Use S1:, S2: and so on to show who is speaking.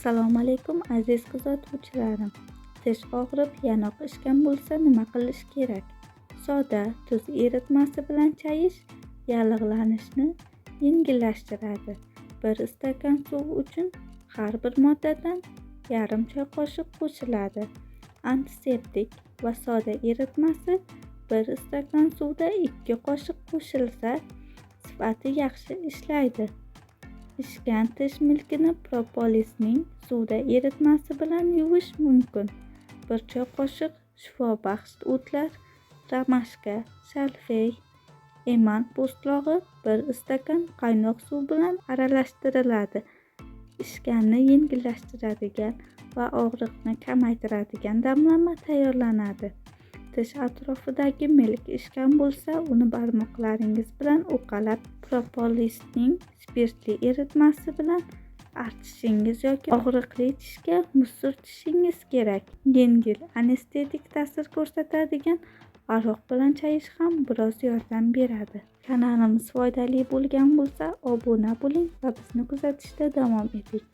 S1: Assalomu alaykum, aziz kuzatuvchilarim. Tish og'rib, yanoq ishgan bo'lsa nima qilish kerak? Soda tuz eritmasi bilan chayish yallig'lanishni yengillashtiradi. 1 stakan suv uchun har bir moddadan yarim choy qoshiq qo'shiladi. Antiseptik va soda eritmasi 1 stakan suvda 2 qoshiq qo'shilsa, sifati yaxshi ishlaydi. Ishgan tish milkini propolisning suvda eritmasi bilan yuvish mumkin. 1 choy qoshiq shifobaxsh o'tlar, romashka, shalfey, eman po'stlog'i 1 stakan qaynoq suv bilan aralashtiriladi. Ishganni yengillashtiradigan va og'riqni kamaytiradigan damlama tayyorlanadi. Tish atrofidagi milk ishgan bo'lsa, uni barmoqlaringiz bilan uqalab, propolisning spirtli eritmasi bilan artishingiz yoki og'riqli tishga muz surtishingiz kerak. Yengil anestetik ta'sir ko'rsatadigan aroq bilan chayish ham biroz yordam beradi. Kanalimiz foydali bo'lgan bo'lsa, obuna bo'ling va bizni kuzatishda davom eting.